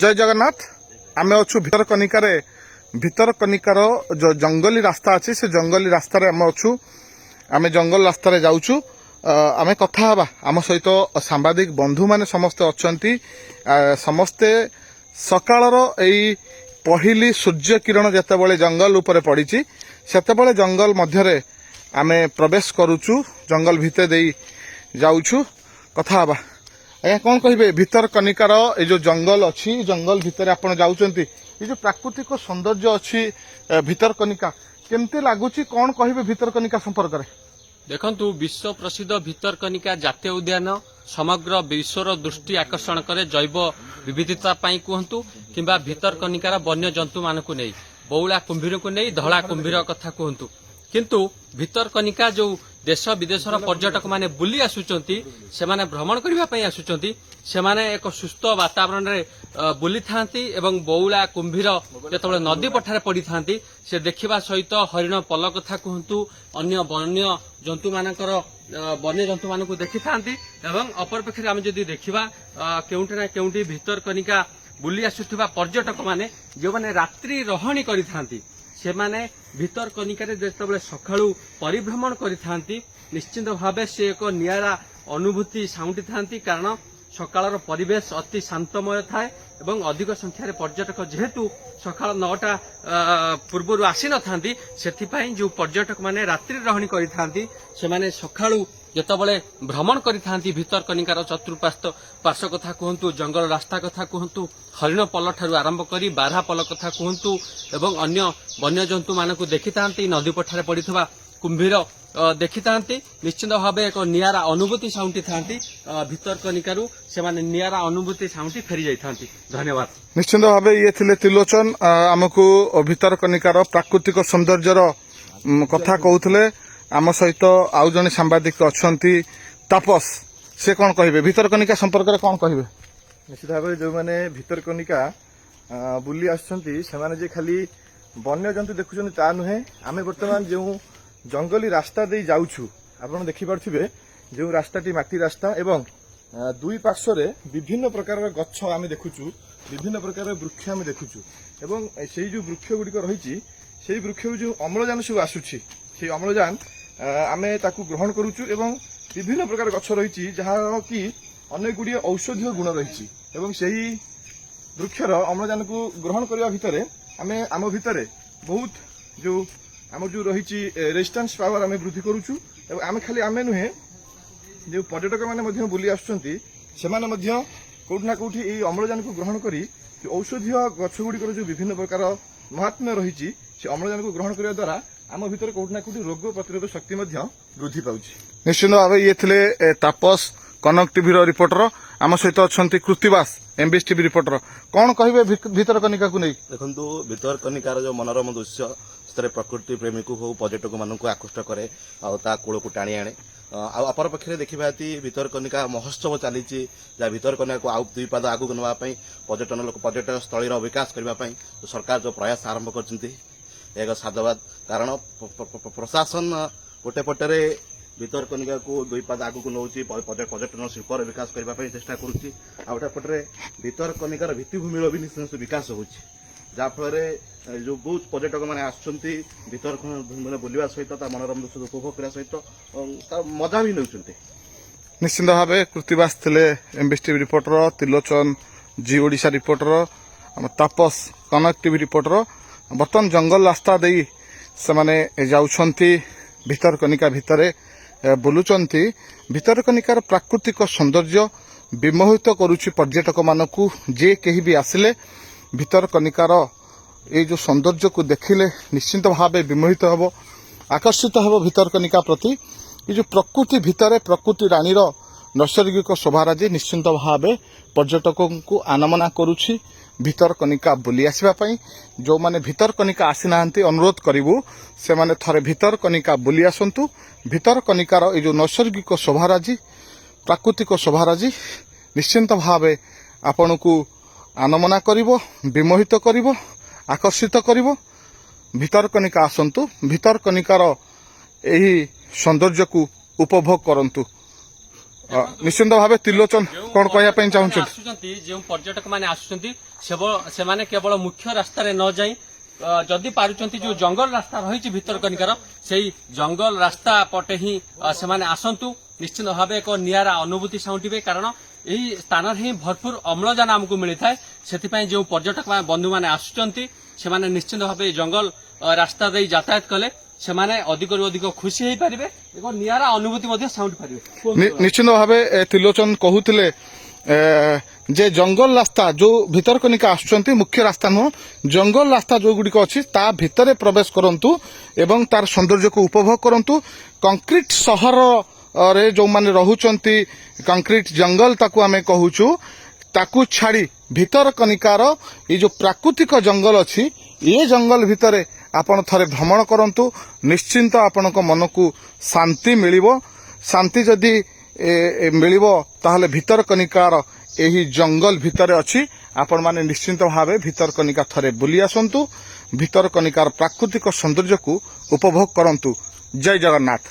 ଜୟ ଜଗନ୍ନାଥ। ଆମେ ଅଛୁ ଭିତରକନିକାରେ। ଭିତରକନିକାର ଯୋଉ ଜଙ୍ଗଲୀ ରାସ୍ତା ଅଛି, ସେ ଜଙ୍ଗଲୀ ରାସ୍ତାରେ ଆମେ ଅଛୁ। ଆମେ ଜଙ୍ଗଲ ରାସ୍ତାରେ ଯାଉଛୁ। ଆମେ କଥା ହେବା। ଆମ ସହିତ ସାମ୍ବାଦିକ ବନ୍ଧୁମାନେ ସମସ୍ତେ ଅଛନ୍ତି। ସମସ୍ତେ ସକାଳର ଏଇ ପହିଲି ସୂର୍ଯ୍ୟ କିରଣ ଯେତେବେଳେ ଜଙ୍ଗଲ ଉପରେ ପଡ଼ିଛି, ସେତେବେଳେ ଜଙ୍ଗଲ ମଧ୍ୟରେ ଆମେ ପ୍ରବେଶ କରୁଛୁ, ଜଙ୍ଗଲ ଭିତରେ ଦେଇ ଯାଉଛୁ। କଥା ହେବା। ଆଜ୍ଞା, କ'ଣ କହିବେ ଭିତରକନିକାର ଏଇ ଯୋଉ ଜଙ୍ଗଲ ଅଛି, ଜଙ୍ଗଲ ଭିତରେ ଆପଣ ଯାଉଛନ୍ତି, ଏଇ ଯୋଉ ପ୍ରାକୃତିକ ସୌନ୍ଦର୍ଯ୍ୟ ଅଛି, ଭିତରକନିକା କେମିତି ଲାଗୁଛି? କ'ଣ କହିବେ ଭିତରକନିକା ସମ୍ପର୍କରେ? ଦେଖନ୍ତୁ, ବିଶ୍ୱ ପ୍ରସିଦ୍ଧ ଭିତରକନିକା ଜାତୀୟ ଉଦ୍ୟାନ ସମଗ୍ର ବିଶ୍ୱର ଦୃଷ୍ଟି ଆକର୍ଷଣ କରେ, ଜୈବ ବିବିଧତା ପାଇଁ କୁହନ୍ତୁ କିମ୍ବା ଭିତରକନିକାର ବନ୍ୟ ଜନ୍ତୁମାନଙ୍କୁ ନେଇ, ବଉଳା କୁମ୍ଭୀରକୁ ନେଇ, ଧଳା କୁମ୍ଭୀର କଥା କୁହନ୍ତୁ। କିନ୍ତୁ ଭିତରକନିକା ଯୋଉ ଦେଶ ବିଦେଶର ପର୍ଯ୍ୟଟକମାନେ ବୁଲି ଆସୁଛନ୍ତି, ସେମାନେ ଭ୍ରମଣ କରିବା ପାଇଁ ଆସୁଛନ୍ତି, ସେମାନେ ଏକ ସୁସ୍ଥ ବାତାବରଣରେ ବୁଲିଥାନ୍ତି ଏବଂ ବଉଳା କୁମ୍ଭୀର ଯେତେବେଳେ ନଦୀ ପଠାରେ ପଡ଼ିଥାନ୍ତି, ସେ ଦେଖିବା ସହିତ ହରିଣ ପଲ କଥା କୁହନ୍ତୁ, ଅନ୍ୟ ବନ୍ୟ ଜନ୍ତୁମାନଙ୍କର ବନ୍ୟ ଜନ୍ତୁମାନଙ୍କୁ ଦେଖିଥାନ୍ତି। ଏବଂ ଅପରପକ୍ଷରେ ଆମେ ଯଦି ଦେଖିବା, କେଉଁଠି ନା କେଉଁଠି ଭିତରକନିକା ବୁଲି ଆସୁଥିବା ପର୍ଯ୍ୟଟକମାନେ, ଯେଉଁମାନେ ରାତ୍ରି ରହଣି କରିଥାନ୍ତି, ସେମାନେ ଭିତରକନିକାରେ ଯେତେବେଳେ ସକାଳୁ ପରିଭ୍ରମଣ କରିଥାନ୍ତି, ନିଶ୍ଚିତ ଭାବେ ସେ ଏକ ନିଆରା ଅନୁଭୂତି ସାଉଁଟିଥାନ୍ତି। କାରଣ ସକାଳର ପରିବେଶ ଅତି ଶାନ୍ତମୟ ଥାଏ ଏବଂ ଅଧିକ ସଂଖ୍ୟାରେ ପର୍ଯ୍ୟଟକ ଯେହେତୁ ସକାଳ 9ଟା ପୂର୍ବରୁ ଆସିନଥାନ୍ତି, ସେଥିପାଇଁ ଯୋଉ ପର୍ଯ୍ୟଟକମାନେ ରାତ୍ରି ରହଣି କରିଥାନ୍ତି, ସେମାନେ ସକାଳୁ ଯେତେବେଳେ ଭ୍ରମଣ କରିଥାନ୍ତି, ଭିତରକନିକାର ଚତୁଃପାର୍ଶ୍ୱ ପାର୍ଶ୍ୱ କଥା କୁହନ୍ତୁ, ଜଙ୍ଗଲ ରାସ୍ତା କଥା କୁହନ୍ତୁ, ହରିଣ ପଲ ଠାରୁ ଆରମ୍ଭ କରି ବାରହା ପଲ କଥା କୁହନ୍ତୁ ଏବଂ ଅନ୍ୟ ବନ୍ୟଜନ୍ତୁମାନଙ୍କୁ ଦେଖିଥାନ୍ତି, ନଦୀ ପଠାରେ ପଡ଼ିଥିବା କୁମ୍ଭୀର ଦେଖିଥାନ୍ତି, ନିଶ୍ଚିତ ଭାବେ ଏକ ନିଆରା ଅନୁଭୂତି ସାଉଁଟିଥାନ୍ତି। ଭିତରକନିକାରୁ ସେମାନେ ନିଆରା ଅନୁଭୂତି ସାଉଁଟି ଫେରି ଯାଇଥାନ୍ତି। ଧନ୍ୟବାଦ। ନିଶ୍ଚିତ ଭାବେ ଇଏ ଥିଲେ ତ୍ରିଲୋଚନ। ଆମକୁ ଭିତରକନିକାର ପ୍ରାକୃତିକ ସୌନ୍ଦର୍ଯ୍ୟର କଥା କହୁଥିଲେ। ଆମ ସହିତ ଆଉ ଜଣେ ସାମ୍ବାଦିକ ଅଛନ୍ତି, ତାପସ। ସେ କ'ଣ କହିବେ ଭିତରକନିକା ସମ୍ପର୍କରେ, କ'ଣ କହିବେ? ନିଶ୍ଚିତ ଭାବରେ ଯେଉଁମାନେ ଭିତରକନିକା ବୁଲି ଆସୁଛନ୍ତି, ସେମାନେ ଯେ ଖାଲି ବନ୍ୟଜନ୍ତୁ ଦେଖୁଛନ୍ତି ତା ନୁହେଁ। ଆମେ ବର୍ତ୍ତମାନ ଯେଉଁ ଜଙ୍ଗଲୀ ରାସ୍ତା ଦେଇ ଯାଉଛୁ, ଆପଣ ଦେଖିପାରୁଥିବେ ଯେଉଁ ରାସ୍ତାଟି ମାଟି ରାସ୍ତା ଏବଂ ଦୁଇ ପାର୍ଶ୍ୱରେ ବିଭିନ୍ନ ପ୍ରକାରର ଗଛ ଆମେ ଦେଖୁଛୁ, ବିଭିନ୍ନ ପ୍ରକାରର ବୃକ୍ଷ ଆମେ ଦେଖୁଛୁ ଏବଂ ସେଇ ଯେଉଁ ବୃକ୍ଷ ଗୁଡ଼ିକ ରହିଛି, ସେଇ ବୃକ୍ଷରୁ ଯେଉଁ ଅମ୍ଳଜାନ ସବୁ ଆସୁଛି, ସେଇ ଅମ୍ଳଜାନ ଆମେ ତାକୁ ଗ୍ରହଣ କରୁଛୁ। ଏବଂ ବିଭିନ୍ନ ପ୍ରକାର ଗଛ ରହିଛି, ଯାହାର କି ଅନେକ ଗୁଡ଼ିଏ ଔଷଧୀୟ ଗୁଣ ରହିଛି ଏବଂ ସେହି ବୃକ୍ଷର ଅମ୍ଳଜାନକୁ ଗ୍ରହଣ କରିବା ଭିତରେ ଆମେ ଆମ ଭିତରେ ବହୁତ ଯେଉଁ ଆମର ଯେଉଁ ରହିଛି ରେଜିଷ୍ଟାନ୍ସ ପାୱାର, ଆମେ ବୃଦ୍ଧି କରୁଛୁ। ଏବଂ ଆମେ ଖାଲି ଆମେ ନୁହେଁ, ଯେଉଁ ପର୍ଯ୍ୟଟକମାନେ ମଧ୍ୟ ବୁଲି ଆସୁଛନ୍ତି, ସେମାନେ ମଧ୍ୟ କୋଉଠି ନା କୋଉଠି ଏଇ ଅମ୍ଳଜାନକୁ ଗ୍ରହଣ କରି ଯୋଉ ଔଷଧୀୟ ଗଛ ଗୁଡ଼ିକର ଯେଉଁ ବିଭିନ୍ନ ପ୍ରକାର ମହାତ୍ମ୍ୟ ରହିଛି, ସେ ଅମ୍ଳଜାନକୁ ଗ୍ରହଣ କରିବା ଦ୍ୱାରା ଆମ ଭିତରେ କୋଉଠି ନା କୋଉଠି ରୋଗ ପ୍ରତିରୋଧ ଶକ୍ତି ମଧ୍ୟ ବୃଦ୍ଧି ପାଉଛି। ନିଶ୍ଚିତ ଭାବେ ଇଏ ଥିଲେ ତାପସ, କନକ ଟିଭିର ରିପୋର୍ଟର। ଆମ ସହିତ ଅଛନ୍ତି କୃତିବାସ, ଏମବିଏସ୍ ଟିଭି ରିପୋର୍ଟର। କ'ଣ କହିବେ ଭିତରକନିକାକୁ ନେଇ? ଦେଖନ୍ତୁ, ଭିତରକନିକାର ଯୋଉ ମନୋରମ ଦୃଶ୍ୟ, ସେଥିରେ ପ୍ରକୃତି ପ୍ରେମୀକୁ ହଉ, ପର୍ଯ୍ୟଟକମାନଙ୍କୁ ଆକୃଷ୍ଟ କରେ ଆଉ ତା କୂଳକୁ ଟାଣି ଆଣେ। ଆଉ ଅପରପକ୍ଷରେ ଦେଖିବା ଯଦି ଭିତରକନିକା ମହୋତ୍ସବ ଚାଲିଛି, ଯାହା ଭିତରକନିକାକୁ ଆଉ ଦୁଇ ପାଦ ଆଗକୁ ନେବା ପାଇଁ, ପର୍ଯ୍ୟଟନ ଲୋକ ପର୍ଯ୍ୟଟନ ସ୍ଥଳୀର ବିକାଶ କରିବା ପାଇଁ ସରକାର ଯୋଉ ପ୍ରୟାସ ଆରମ୍ଭ କରିଛନ୍ତି, ଏକ ସାଧୁବାଦ। କାରଣ ପ୍ରଶାସନ ଗୋଟେ ପଟରେ ଭିତରକନିକାକୁ ଦୁଇ ପାଦ ଆଗକୁ ନେଉଛି, ପର୍ଯ୍ୟଟନ ଶିଳ୍ପର ବିକାଶ କରିବା ପାଇଁ ଚେଷ୍ଟା କରୁଛି, ଆଉ ଗୋଟେ ପଟରେ ଭିତରକନିକାର ଭିତ୍ତିଭୂମିର ବି ନିଶ୍ଚୟ ବିକାଶ ହେଉଛି, ଯାହାଫଳରେ ଯୋଉ ବହୁତ ପର୍ଯ୍ୟଟକ ମାନେ ଆସୁଛନ୍ତି ଭିତରକନିକା ବୁଲିବା ସହିତ ତା ମନୋରମ ଦୃଶ୍ୟ ଉପଭୋଗ କରିବା ସହିତ ତା ମଜା ବି ନେଉଛନ୍ତି। ନିଶ୍ଚିତ ଭାବେ କୃତିବାସ ଥିଲେ MBS TV reporter, Trilochan G Odisha reporter, ଆମ ତାପସ କନକ ଟିଭି ରିପୋର୍ଟର। ବର୍ତ୍ତମାନ ଜଙ୍ଗଲ ରାସ୍ତା ଦେଇ ସେମାନେ ଯାଉଛନ୍ତି, ଭିତରକନିକା ଭିତରେ ବୁଲୁଛନ୍ତି। ଭିତରକନିକାର ପ୍ରାକୃତିକ ସୌନ୍ଦର୍ଯ୍ୟ ବିମୋହିତ କରୁଛି ପର୍ଯ୍ୟଟକମାନଙ୍କୁ। ଯେ କେହି ବି ଆସିଲେ ଭିତରକନିକାର ଏଇ ଯୋଉ ସୌନ୍ଦର୍ଯ୍ୟକୁ ଦେଖିଲେ ନିଶ୍ଚିନ୍ତ ଭାବେ ବିମୋହିତ ହେବ, ଆକର୍ଷିତ ହେବ ଭିତରକନିକା ପ୍ରତି। ଏ ଯୋଉ ପ୍ରକୃତି ଭିତରେ ପ୍ରକୃତି ରାଣୀର ନୈସର୍ଗିକ ଶୋଭାରାଜି ନିଶ୍ଚିନ୍ତ ଭାବେ ପର୍ଯ୍ୟଟକଙ୍କୁ ଆନମନା କରୁଛି ଭିତରକନିକା ବୁଲି ଆସିବା ପାଇଁ। ଯେଉଁମାନେ ଭିତରକନିକା ଆସିନାହାନ୍ତି, ଅନୁରୋଧ କରିବୁ, ସେମାନେ ଥରେ ଭିତରକନିକା ବୁଲି ଆସନ୍ତୁ। ଭିତରକନିକାର ଏଇ ଯୋଉ ନୈସର୍ଗିକ ଶୋଭାରାଜି, ପ୍ରାକୃତିକ ଶୋଭାରାଜି ନିଶ୍ଚିନ୍ତ ଭାବେ ଆପଣଙ୍କୁ ଆନମନା କରିବ, ବିମୋହିତ କରିବ, ଆକର୍ଷିତ କରିବ। ଭିତରକନିକା ଆସନ୍ତୁ, ଭିତରକନିକାର ଏହି ସୌନ୍ଦର୍ଯ୍ୟକୁ ଉପଭୋଗ କରନ୍ତୁ। ନିଶ୍ଚିନ୍ତ ଭାବେ ତ୍ରିଲୋଚନ କଣ କହିବା ପାଇଁ ଚାହୁଁଛନ୍ତି? ଆସୁଛନ୍ତି, ଯେଉଁ ପର୍ଯ୍ୟଟକ ମାନେ ଆସୁଛନ୍ତି, ସେମାନେ କେବଳ ମୁଖ୍ୟ ରାସ୍ତାରେ ନ ଯାଇ ଯଦି ପାରୁଛନ୍ତି ଯୋଉ ଜଙ୍ଗଲ ରାସ୍ତା ରହିଛି ଭିତରକନିକାର, ସେଇ ଜଙ୍ଗଲ ରାସ୍ତା ପଟେ ହିଁ ସେମାନେ ଆସନ୍ତୁ। ନିଶ୍ଚିତ ଭାବେ ଏକ ନିଆରା ଅନୁଭୂତି ସାଉଁଟିବେ, କାରଣ ଏହି ସ୍ଥାନରେ ହିଁ ଭରପୁର ଅମ୍ଳଜାନ ଆମକୁ ମିଳିଥାଏ। ସେଥିପାଇଁ ଯେଉଁ ପର୍ଯ୍ୟଟକ ବନ୍ଧୁମାନେ ଆସୁଛନ୍ତି, ସେମାନେ ନିଶ୍ଚିତ ଭାବେ ଏହି ଜଙ୍ଗଲ ରାସ୍ତା ଦେଇ ଯାତାୟାତ କଲେ ସେମାନେ ଅଧିକରୁ ଅଧିକ ଖୁସି ହେଇପାରିବେ ଏବଂ ନିଆରା ଅନୁଭୂତି ମଧ୍ୟ ସାଉଁଟି ପାରିବେ। ନିଶ୍ଚିନ୍ତ ଭାବେ ତ୍ରିଲୋଚନ କହୁଥିଲେ ଯେ ଜଙ୍ଗଲ ରାସ୍ତା ଯୋଉ ଭିତରକନିକା ଆସୁଛନ୍ତି, ମୁଖ୍ୟ ରାସ୍ତା ନୁହଁ, ଜଙ୍ଗଲ ରାସ୍ତା ଯୋଉଗୁଡ଼ିକ ଅଛି ତା ଭିତରେ ପ୍ରବେଶ କରନ୍ତୁ ଏବଂ ତାର ସୌନ୍ଦର୍ଯ୍ୟକୁ ଉପଭୋଗ କରନ୍ତୁ। କଂକ୍ରିଟ ସହରରେ ଯୋଉମାନେ ରହୁଛନ୍ତି, କଂକ୍ରିଟ ଜଙ୍ଗଲ ତାକୁ ଆମେ କହୁଛୁ, ତାକୁ ଛାଡ଼ି ଭିତରକନିକାର ଏଇ ଯୋଉ ପ୍ରାକୃତିକ ଜଙ୍ଗଲ ଅଛି, ଏ ଜଙ୍ଗଲ ଭିତରେ ଆପଣ ଥରେ ଭ୍ରମଣ କରନ୍ତୁ। ନିଶ୍ଚିନ୍ତ ଆପଣଙ୍କ ମନକୁ ଶାନ୍ତି ମିଳିବ। ଶାନ୍ତି ଯଦି ମିଳିବ, ତାହେଲେ ଭିତରକନିକାର ଏହି ଜଙ୍ଗଲ ଭିତରେ ଅଛି। ଆପଣମାନେ ନିଶ୍ଚିନ୍ତ ଭାବେ ଭିତରକନିକା ଥରେ ବୁଲି ଆସନ୍ତୁ, ଭିତରକନିକାର ପ୍ରାକୃତିକ ସୌନ୍ଦର୍ଯ୍ୟକୁ ଉପଭୋଗ କରନ୍ତୁ। ଜୟ ଜଗନ୍ନାଥ।